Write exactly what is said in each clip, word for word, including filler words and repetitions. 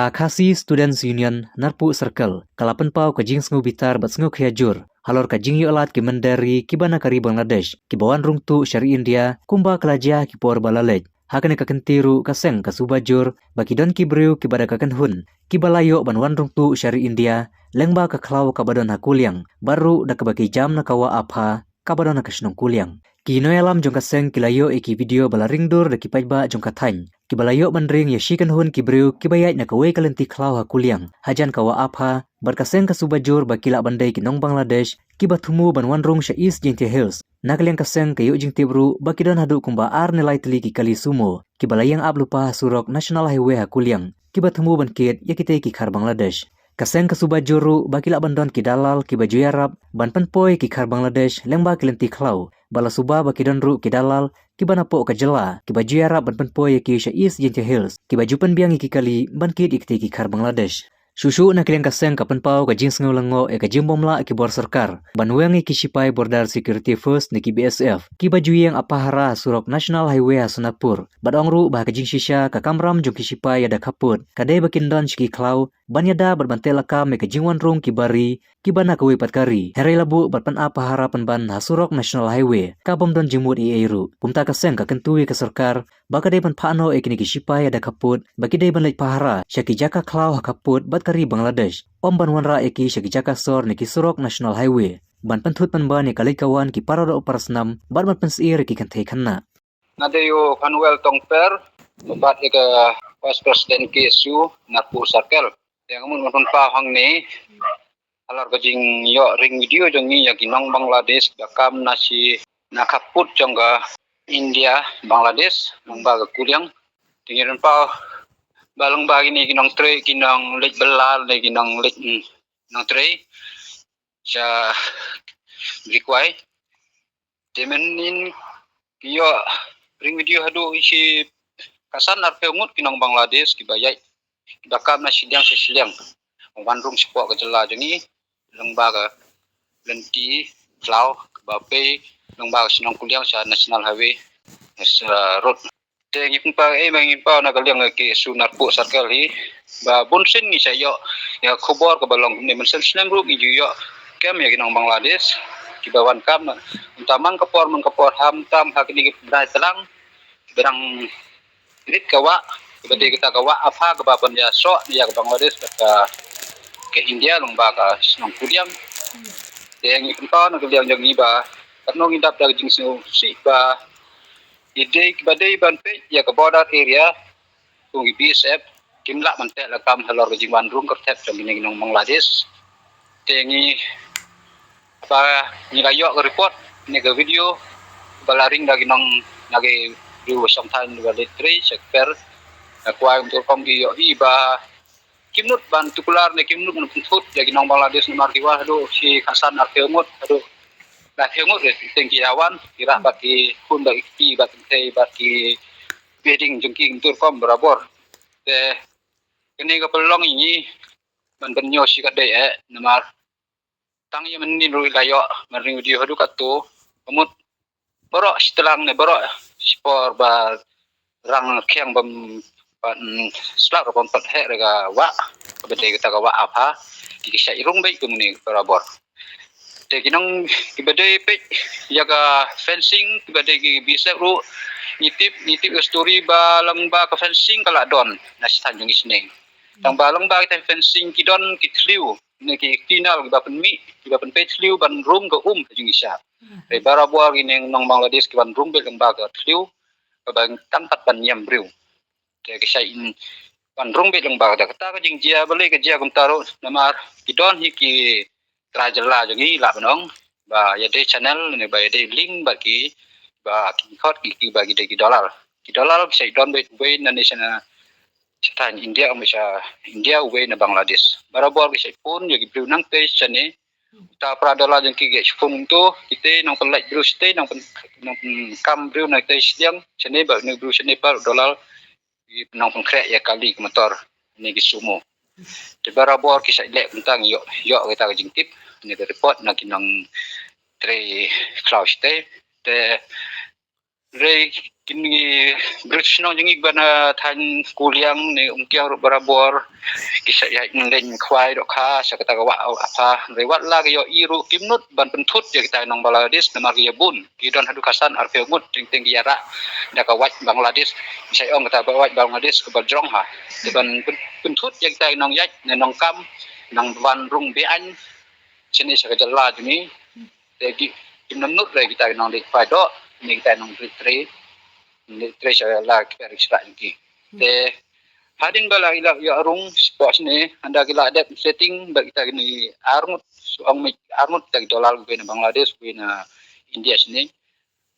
Ka Khasi Students Union Narpuh Circle ka la pynpaw ka jingsngewbitar bad sngewkhia jur halor ka jingïoh lad ki mynder ri kiba na ka ri Bangladesh kiba wan rung tuh sha ri India kumba ka la jia ki por ba la leit. Ha kane ka kynti ruh ka seng ka suba jur ba ki don ki briew kiba da ka kynhun kiba la ïoh ban wan rung tuh sha ri India lyngba ka khlaw kaba don ha Kuliang bad ruh da kaba ki jam na ka wah Apha kaba don ha ka shnong Kuliang. Ki nongïalam jong ka seng ki la ïoh ïa ki video ba la ring dur da ki paidbah jong ka thaiñ kiba la ïoh ban ring ïa shi kynhun ki briew kiba ïaid na kawei ka lynti khlaw ha Kuliang hajan ka wah Apha bad ka seng ka suba jur ba ki lah ban dei ki nong Bangladesh kiba thmu ban wan rung sha East Jaintia Hills. Na ka liang ka seng ka ïoh jingtip ruh ba ki don haduh kumba ar ne lai tylli ki kali sumo kiba la ïeng ap lypa ha surok National Highway ha Kuliang kiba thmu ban kit ïa kitei ki khar Bangladesh. Ka seng ka suba jur ruh ba ki lah ban don ki dalal kiba ju ïarap ban pynpoi ïa ki khar Bangladesh lyngba ki lynti khlaw bad la suba ba ki don ruh ki dalal kiba napoh ka jylla kiba ju ïarap ban pynpoi ïa ki sha East Jaintia Hills kiba ju pynbiang ïa ki kali ban kit ïa kitei ki khar Bangladesh. Shuh shuh na ka liang ka seng ka pynpaw ka jingsngew lyngngoh ïa ka jingbymlah ki bor sorkar ban weng ïa ki shipai Border Security Force ne ki B S F kiba ju ïeng ap pahara ha surok National Highway ha Sonapur bad ong ruh ba ha ka jingshisha ka kamram jong ki shipai ïada khappud ka dei ba kin don sha ki khlaw ban ïada bad ban teh lakam ïa ka jingwan rung kiba ri kiba na kawei pat ka ri hynrei la buh bad pynap pahara pynban ha surok National Highway ka bym don jingmut ei ei ruh. Kumta ka seng ka kyntu ïa ka sorkar ba ka dei ban phah noh ïa kine ki shipai ïada khappud ba ki dei ban leit pahara sha ki jaka khlaw ha khappud bad ka ri Bangladesh, ym ban wanrah ïa ki sha ki jaka sor ne ki surok National Highway, ban pynthut pynban ïa ka leit ka wan ki para doh para snam bad ban pynsyier ïa ki kynthei khynnah. Nga dei u Phanuel Tongper, bad ïa ka Vice President K S U Narpuh Circle. Te nga mut ngan pynpaw hangne halor ka jingïoh ring video jong ngi ïa ki nong Bangladesh ba kam na shi na khappud jong ka India Bangladesh lyngba ka Kuliang. Te ngi pynpaw ba lyngba kine ki nongtrei, ki nongleit bylla ne ki nongleit, mm, nongtrei sha Brikwai. Te mynnin ki ïoh ring video haduh shi khatsan arphew ngut ki nong Bangladesh kiba ïaid, kiba kam na shiliang sha shiliang, wan rung shapoh ka jylla jong ngi lyngba ka lynti khlaw kaba pei lyngba ka shnong Kuliang sha National Highway, eh, road. Te ngi pynpaw, eh, ba ngi pynpaw na ka liang K S U Narpuh Circle hi ba bunsien ngi sa ïoh ïa ka khubor kaba long kumne, mynsiem snem ruh ngi ju ïoh kem ïa ki nong Bangladesh kiba wan kam na, mynta man ka por man ka por, khamtam ha kine ki bnai tlang, kiba dang rit ka wah, kaba dei kata ka wah Apha kaba pynïasoh ïa ka Bangladesh bad ka, ka India lyngba ka shnong Kuliang. Te ngi pynpaw na ka liang jong ngi ba katno ngi dap da ka jingsngewsih ba ki dei, kiba dei ban peit ïa ka border area, kum ki B S F kim lah ban teh lakam halor ka jingwan rung kyrtep jong kine ki nong Bangladesh. Te ngi, ba ngi la ïoh ka report ne ka video ba la ring da ki nong, na ki briew ba shong thaiñ ba leit trei sha ki kper, na kwai kumtu rukom ki ïohi ba kim nud ban tuklar ne kim nud ban pynthut ïa ki nong Bangladesh namar ki wan haduh shi khatsan arphew ngut, haduh laiphew ngut, eh, teng ki ïa wan, ki rah bad ki khun bad ki kti bad ki kynthei bad ki bedding jong ki kumtu rukom barabor. Te kane ka pynlong ïa ngi ban pynïoh shi katdei, eh, namar tang ïa mynnin ruh la ïoh ban ring video haduh katto, ka mut baroh shi tlang ne baroh shi por ba rang rkhiang bym pat, mm, slap ruh bym pat heh re ka wah, kaba dei kata ka wah Apha, ki, ki shait rung beit kumne barabor. Te ki nong kiba dei peit ïa ka fencing, kiba dei ki B S F ruh, ngi tip, ngi tip ka story ba lyngba ka fencing ka la don na sha thaiñ jong ngi shnong. Tang ba lyngba ka fencing ki don ki thliew ne ki tunnel kiba pynmih, kiba pynpei thliew ban rung ka um ka jingshisha. Te barabor kine nong Bangladesh ki wan rung beit lyngba ka thliew kaba tang pat ban ñiam briew. Te ki shait ban rung beit lyngba kata, kata ka jingjia, balei ka jia kumta ruh, namar ki don hi ki trai jylla jong ngi lah ban ong, ba ïadei channel ne ba ïadei link bad ki, ba ki khot ki, ki ba ki dei ki dalal. Ki dalal ki shait don beit uwei na ne sha na sha thaiñ India, um sha India, uwei na Bangladesh. Barabor ki shait phone ïa ki briew nangtei shane. Uta para dalal jong ki, ki shait phone to, kitei nongpynlait briew shatei, nongpyn, nongpynkam briew nangtei shiliang shane, bad une u briew shane pat u dalal ki nongpynkhreh ïa kali ki motor ne ki sumo. Te barabor ki shait leh kumta, ngi ïoh, ïoh kita ka jingtip ne ka report na ki nongtrei khlaw shatei. Te Hynrei kine ki briew shnong jong ngi ba na thaiñ Kuliang ne Umkiang ruh barabor ki shah ïaid mynleit mynkhwai dohkha sha kata ka wah Apha. Hynrei wat la ka ïohi ruh kim nud ban pynthut ïa kita ki nong Bangladesh namar ki ïa bun, ki don haduh khatsan arphew ngut, teng teng ki ïarah da ka wait Bangladesh. Ki shah ong kata ba wait Bangladesh kaba jrong ha. Te ban pyn- pynthut ïa kita ki nong ïaid ne nong kam, nong wan rung beaiñ shane sha ka jylla jong ngi. Te ki, kim nym nud re kita ki nong leit phai doh ne kita ki nong leit trei, leit trei sha la ki pyrshah jong ki. Te hadien ba la ïa rung sport ne, hynda ki la dep setting ba kita kine arngut, ong me arngut kita ki dollar, uwei na Bangladesh, uwei na India shane.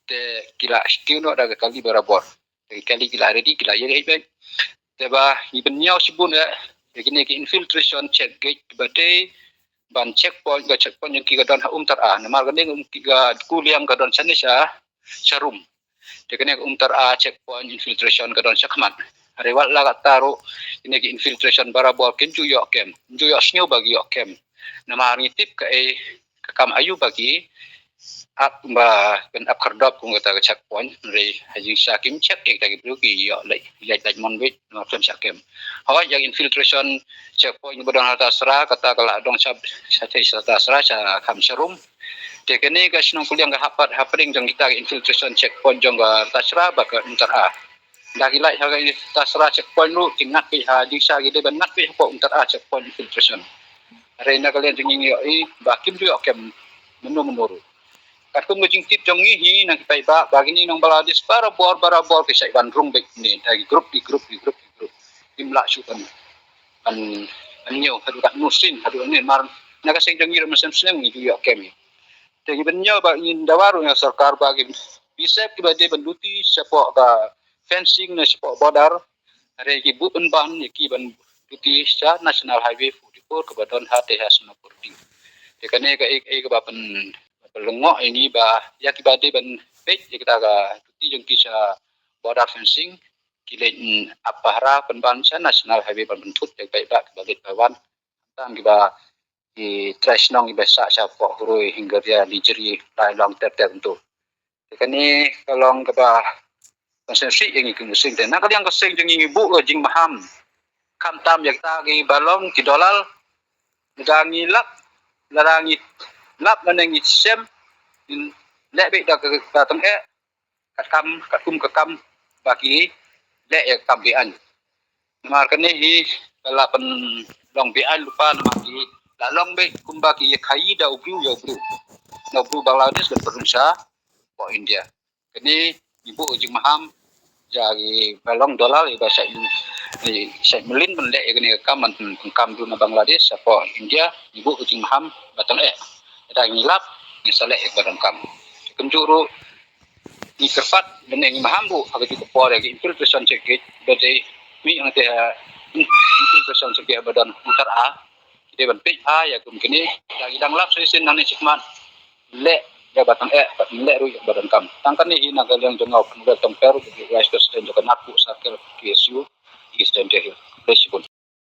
Te ki la siew noh da ka kali barabor. Te ki kali ki la ready, ki la ïa ïa. Te ba ngi pynïaw shibun eh, te kine ki infiltration check gate ba dei ban checkpoint, ka checkpoint jong ki ka don ha Umtar A. Namar kane ka Kuliang ka don shane sha, sha Rum. Te kane ka Umtar A checkpoint infiltration ka don sha khmat. Hynrei wat la katta ruh, kine ki infiltration barabor kim ju ïoh kem, kim ju ïoh sngew ba ki ïoh kem. Namar ngi tip kaei ka kam aïu ba ki ap, ba kin ap khyrdop kum kata ka checkpoint. Hynrei ha jingshisha kim check ïa kita ki briew, ki ïoh leit, leit, leit mon bit namar khlem shah kem. Hooid, ïa infiltration checkpoint ba don ha Tasra, kata ka la don sha, sha, sha Tasra, sha kham sha Rum. Te kane ka shnong Kuliang ka hap pat hapdeng jong kita ka infiltration checkpoint jong ka Tasra bad ka Umtar A. Hynda ki leit ha ka Tasra checkpoint ruh ki ngat beit ha, jingshisha ki dei ban ngat beit hapoh Umtar A checkpoint infiltration. Hynrei na ka liang jong ngi ngi ïohi ba kim ju ïoh kem mynno mynno ruh. Katkum ka jingtip jong ngi hi na ki paidbah, ba kine nong Bangladesh barabor barabor ki shah wan rung beit ne da ki group, ki group, ki group, ki group. Kim lah shuh ban, ban, ban ñiew haduh katno sien, haduh ne, namar na ka seng jong ngi ruh mynshem snem ngi ju ïoh kem hi. Te ngi pynñiaw ba ngin dawa ruh ïa sorkar ba ki bishop kiba dei ban duty shapoh ka fencing ne shapoh border, hynrei ki buh pynban ïa ki ban duty sha National Highway forty-four kaba don ha te ha Sonapur. Te kane kaei kaei kaba pyn, pynlyngngoh ïa ngi ba ïa kiba dei ban peit ïa kita ka duty jong ki sha border fencing, ki leit, mm, ap pahara pynban sha National Highway ban pynthut ïa ki paidbah kiba leit ba wan. Tang kiba ki trai shnong kiba sah shapoh Huroi, Hingaria, Lijri, Lailong ter ter kumto. Te kane ka long kaba constituency ïa ngi kum ka seng. Te na ka liang ka seng jong ngi ngi buh ka jingmaham. Khamtam ïa kita kiba long ki dollar. Lada ngi lap, lada ngi lap lane ngi shem, ngin leh beit da ka, ka tang eh, katkam, katkum ka kam ba ki leh ïa ka kam beaiñ. Namar kane hi ka la pynlong beaiñ lypa namar ki la long beit kumba ki ïa khaïi da u briew ïa u briew. Na u briew Bangladesh ban pynrung shapoh India. Kane ngi buh ka jingmaham ïa kiba long dollar ïa ba shait, shait mlien ban leh ïa kane ka kam ban pyn, pyndonkam briew na Bangladesh shapoh India, ngi buh ka jingmaham ba tang eh. Lada ngi lap ngin sa leh ïa kaba donkam. Kumjuh ruh ngi kyrpad lane ngi maham buh ha kajuh ka por ïa ki infiltration check gate ba dei mih hangtei ha infiltration check gate ba don Umtar A. Ki dei ban peit bha ïa kum kine, lada ki dang lap shisien nangne shakhmat, leh ïa ba tang eh, bad leh ruh ïa ba donkam. Tang kane hi na ka liang jong nga u Pynlong Tongper, Vice President jong ka Narpuh Circle K S U Eastern Jaintia Hills. Khublei shibun.